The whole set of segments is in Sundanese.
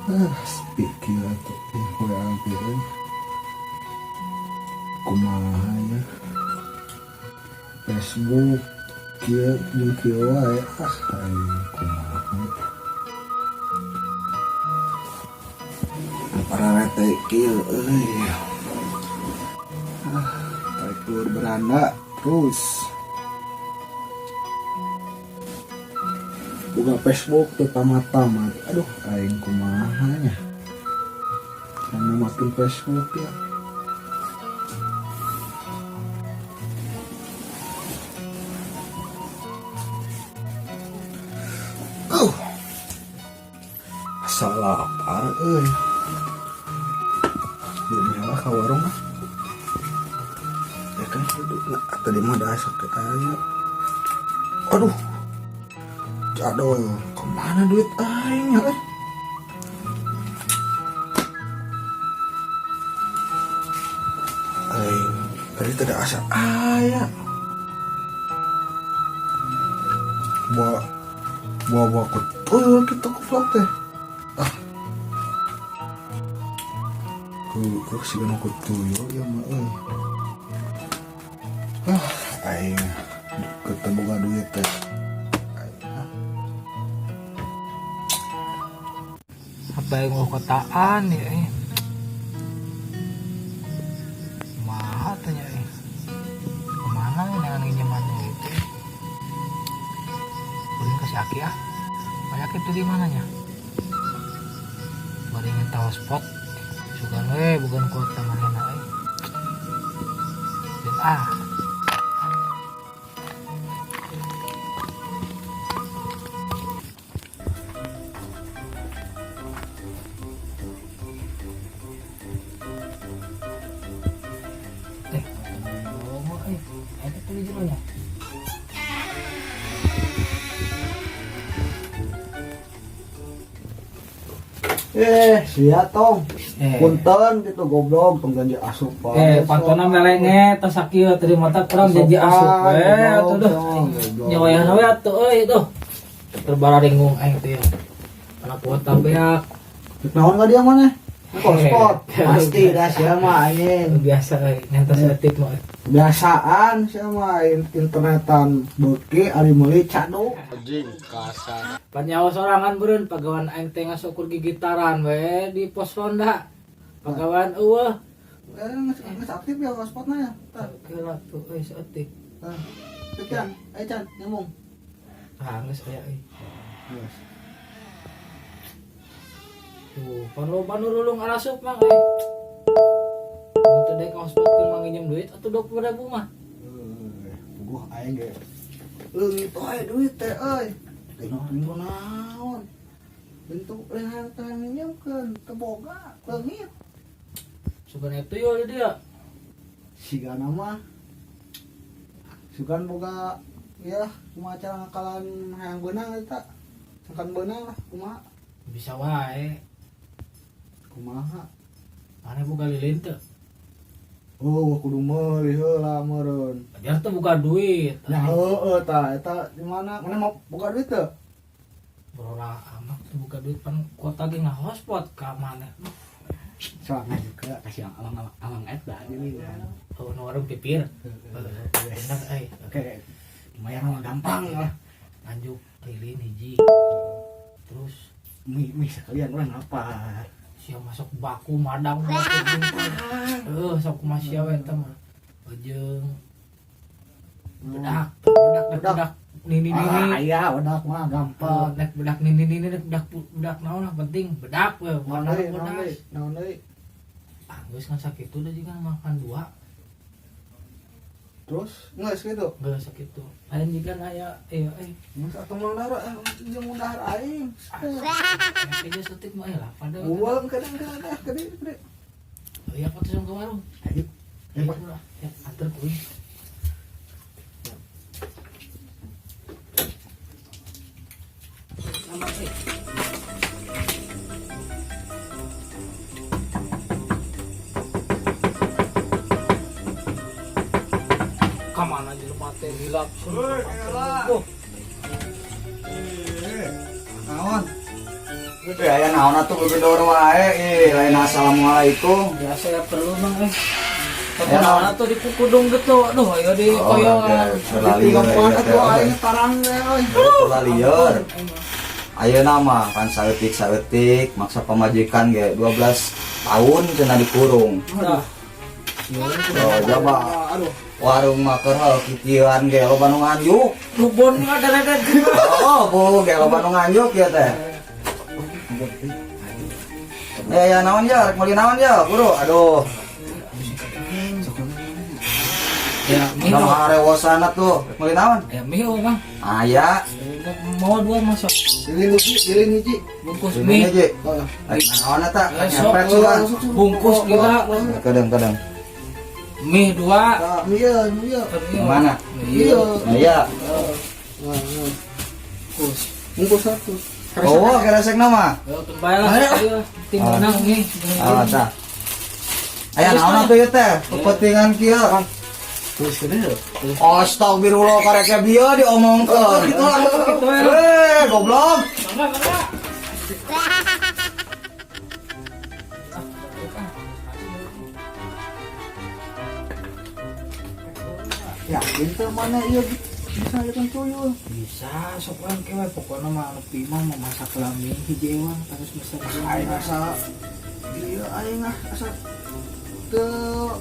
Ah, sepi kieu atuh WA ge euy. Kumaha ya? Facebook kieu jeung kieu wae, ah aing kumaha. Pararete kieu euy. Ah, tarik keluar beranda terus. Buka Facebook tuh tamat-tamat. Aduh, aing kumaha nya. Karena makin Facebook ya. Oh. Asa lapar euy. Jadi lah ka warung ah. Ya kan hidup nah, tadi mah dah sakit aya. Aduh. Jadol, kemana duit aing ya? Eh? Aing tadi tidak asa aya. Bawa bawa bawa kotor kita ke vlog teh. Ah. Ku ku sih nu tuyul ya mah euy. Ah, aing ketemu boga duit teh. Aing ah. Apa yang mau kotaan ya eh. Kumaha tuh nya eh. Kemana ya dengan nginjeman duit eh. Ulin ke si Aki ah. Banyak itu di mananya? Baru ingin tahu spot. Sugan we bukan kota manena eh. Dan ah. Eh, ngomong eh. Eta tuh di jeronya. Eh, sia tong. Eh. Punten gitu goblok tong janji asup wae. Eh, pantona melenge tos sakieu tadi mata kurang janji asup we atuh duh. Nyawayahna we atuh euy duh. Terbararingung aing teh. Kana kuota beak. Naon ka dia mana? Hotspot. Pasti dah sia mah anjing. Biasa euy, ngentos leutik mah. Biasaan sia mah internetan beuki ari meuli cadu. Panyawa sorangan beureun pagawan aing teh ngasukur gigitaran we di pos ronda. Pagawan eueuh. Eh, geus aktif ya hotspotna ya. Tah, Kira tuh euy saeutik. tah. Teu, Can, ayo Can, nyambung. Ah, geus aya euy. Geus. Tuh, pan loba nu rulung arasup mah euy. Mun teu daek hotspotkeun mah nginjem duit atuh 20.000 mah. Euy, puguh aing ge. Leungit wae duit teh euy. Teh naon naon. Bentuk leungan teh nginjemkeun teu boga, leungit. Sugan itu yo di dia. Sigana mah sugan boga ya kumaha cara ngakalan hayang beunang eta. Sangkan beunang lah kumaha. Bisa wae. Kumaha? Mana boga lilin teu? Oh, kudu meuli heula meureun. Ajar tuh buka duit. Ya heueuh tah eta di mana? Mana mau buka duit teu? Berora amat tuh buka duit pan kuota ge ngahotspot ka mana. Soalnya juga kasih awang awang awang eta gini kan. Oh, nu warung pipir. Bener euy. Oke, lumayan mah gampang lah. Lanjut lilin hiji. Terus Mie mie sekalian orang apa? sia masuk baku madang. Heuh, sok kumaha sia we eta mah. Jeung bedak, bedak, bedak, bedak nini nini. Ah, iya, bedak mah gampang. Nek bedak nini nini, nek bedak bedak naon lah penting bedak we, Naon warna deui, naon bodas. deui, naon deui. Ah, geus kan sakitu da juga makan dua. Terus geus kitu. Geus sakitu. Lain jiga aya ieu euy. Geus atuh mang dahar jeung dahar aing. Kayaknya setik mah lah pada. Uang kadang kadang gede gede. Iya, kok terus ke warung. Ayo. Ya, ya, antar kuing. Selamat euy. Kamana jelema teh hilap. Heuy, elah. Oh, Naon? Aya naon atuh begedor wae, ih lain assalamualaikum. Biasa ya perlu mang eh. Ya, Tapi naon tuh di kukudung gitu. Aduh, ayo di Oh, koyoan. Terlalieur Atuh aing tarang we euy. Terlalieur. Ayeuna mah kan saeutik-saeutik maksa pamajikan ge 12 tahun cenah dikurung. Nah, Oh, jaba Aduh. warung mah keur heuh kikieuan ge loba nu nganjuk. lubon ada ada. Oh, bu ge loba nu nganjuk ieu teh. Ya ya naon ya, rek meuli naon ya, guru. Aduh, Ya, mie. nama rewosana tuh, rek meuli naon? Ya, mie oh, Mang. Aya, Mau dua masuk. Lilin hiji, lilin hiji. Bungkus ini mie. aja. Heeh. Rek naon eta? Ya, sok. Nyepet sugan. Bungkus gila. Kadang-kadang. Mie dua. Tah, mie mie. Mie. Mana? Iya. Iya. Nah, nah. Bungkus. Bungkus satu. Oh, keresek nama. Ya, kembali lah. Ayo, tim menang nih. Ah, tah. Aya naon atuh ieu teh? Kepentingan kieu. Terus gede ya. Astagfirullah karek bieu diomongkeun. Gitu lah. Gitu ya. Eh, goblok. Mangga, mangga. Yakin teh mana ieu bisa kan tuyul. Bisa, sok kan kewe pokoknya mah lebih mah mau masak lami hiji ewang terus masak Aing asa ieu aing ah asa teu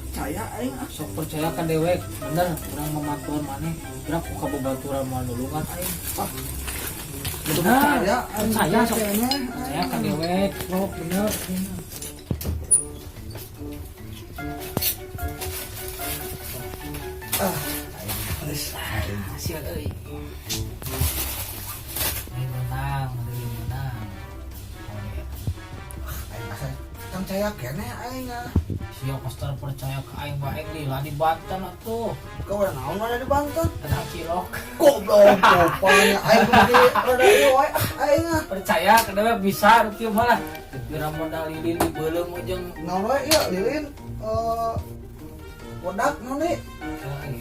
percaya aing ah. Sok percaya ka dewek, bener urang mematuan maneh, gerak ku kababaturan moal nulungan aing. Ah. Bener. Percaya aing Percaya sok. kayaknya. Percaya ka dewek, sok bener. Ah, Hasil euy. Ini menang, ini menang. Oh, iya. Aing asa tong percaya keneh aing ah. Sia pastor percaya ke aing bae lila di Banten atuh. Kau udah naon mana di Banten? Kena cilok. Goblok kopanya aing kudu rada ieu wae ah aing ah. Percaya ke dewek bisa kieu mah lah. Dipira modal lilin dibeuleum ujung. Naon wae ieu lilin eh wedak naon deui?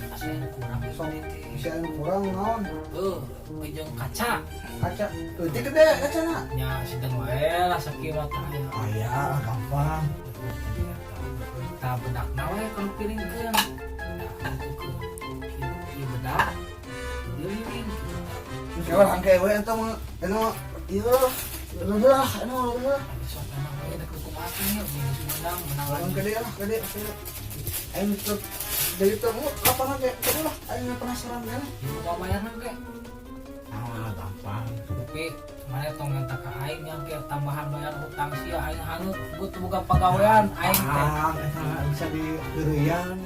Asa anu kurang Sok bisa anu kurang naon? Heuh, ujung kaca. Kaca leutik gede kacana. Nya sedang wae lah sakieu mah tah aya. Aya gampang. Tah bedakna we kalau piringkeun. Tah tentukeun. Ieu bedak. Lilin gitu. Terus orang kayak we eta mah eta mah ieu udah lah eta mah udah. Sok emang we dek kumaha nya geus menang menang Orang lagi. gede lah gede gede. Aing tetep dari temu kapan aja gede lah aing penasaran kan. Ieu mau bayarna ge. Ah gampang. Tapi mana tong minta ka aing yang kayak tambahan bayar hutang sia aing hangut butuh boga pagawean aing teh. Ah, eta bisa di heureuyan.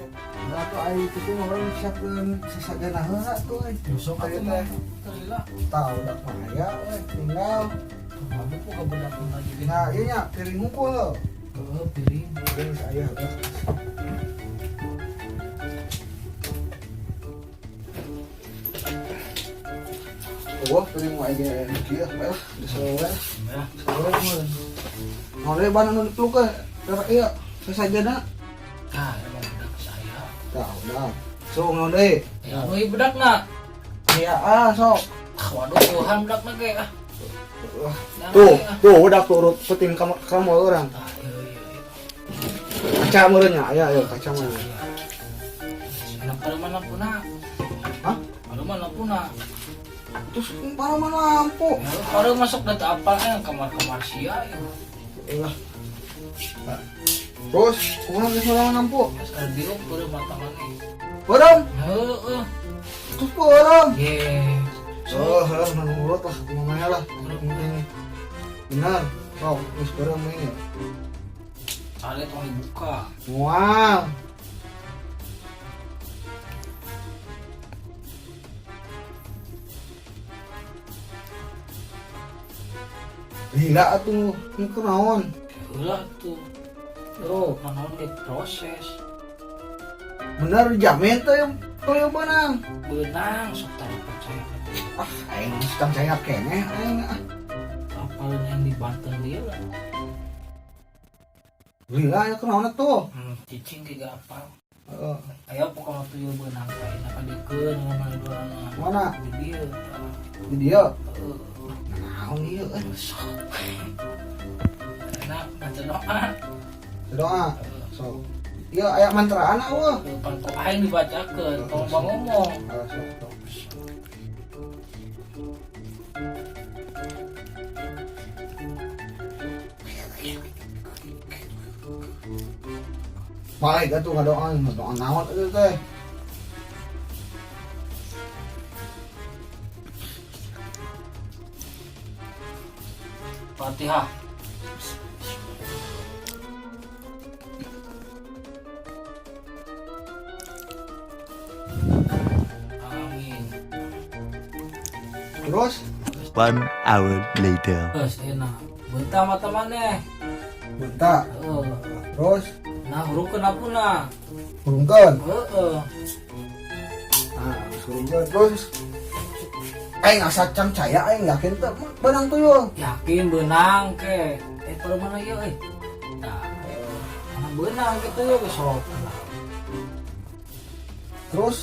Nah, tuh aing itu mah urang siapkeun sasagana heula tuh euy. Sok Tadi atuh teh mah terlila. tah udah bahaya euy tinggal. Kamu kok kebedak lagi. Nah, ieu nya piring ngumpul. Heeh, piring. Piring saya udah. Oh, piring mah aing kieu bae lah, geus we. Ya. Sore mah. Naon deui ban anu dipeluk ke? Darah ieu sasajana. Tah, emang bedak saya. Tah, udah. Sok naon deui? Ya, nu ieu bedakna. Aya ah sok. Ah, waduh, Tuhan bedakna ge ah. Wah, Nah, tuh, ah. tuh udah turut penting kamu kamu orang. Ah, iya iya iya. Kaca meureun nya, aya aya kaca mah. Anak pareuman lampuna. Hah? Pareuman lampuna. Terus pareuman lampu. Ya, pareuman masuk da teu apal kamar-kamar sia ya. Ulah. Terus, kumaha geus sorangan lampu? Geus ada diuk peureum mata maneh. Beureum, Heeh. terus beureum. Ye. Oh, heuh nurut lah kumaha lah. Penting. Benar. Sok, geus beureum ini. Cale tong dibuka. Moal. Gila atuh, nu kunaon? Heula tuh. Oh, Naon diproses. bener jamin tuh yang tuyul beunang. Beunang sok tara percaya ka teh. Ah, aing mah percaya keneh aing ah. Apalin yang di Banten dia lah. Gila ya kunaon tuh? Cicing ge apal. Heeh. Ayo pokoknya tuyul beunang teh enak dikeun ngomong dua Mana? Di dieu tah. Di dieu. Heeh. Naon ieu euy? Enak baca doa. Doa. Sok. Ieu aya mantraan eueuh. Pan ku aing dibacakeun, tong bang ngomong. Ah, sok, sok. Baik atuh ngadoa, ngadoa naon atuh teh. Fatihah. Amin. Terus 1 hour later. Terus enak. Bentar mata maneh. bentar. Heeh. Terus Nah, hurungkeun apuna. hurungkeun. Heeh. Nah, hurungkeun terus aing asa can caya aing yakin teu beunang tuyul. Yakin beunang ke. Eh, pada mana ieu euy? Nah, mana beunang gitu ya sok. Terus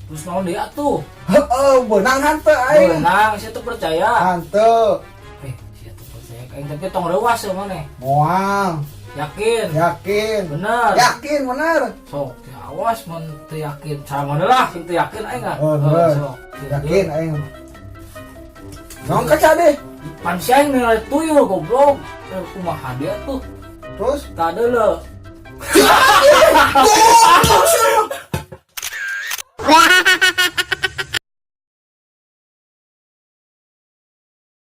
Terus naon deui atuh? heeh beunang hanteu aing. Beunang, sia teu percaya. Hanteu. Eh, sia teu percaya aing tapi tong reuas ya maneh. Moal. Yakin? Yakin. Bener. Yakin bener. Sok, ya awas mun teu yakin. Cara mana lah sing teu yakin aing ah. Oh, bener. Sok. Yakin aing. Naon kaca deh. Pan si aing ningali tuyul goblok. Eh, kumaha dia tuh? Terus Tadi le. tuyul.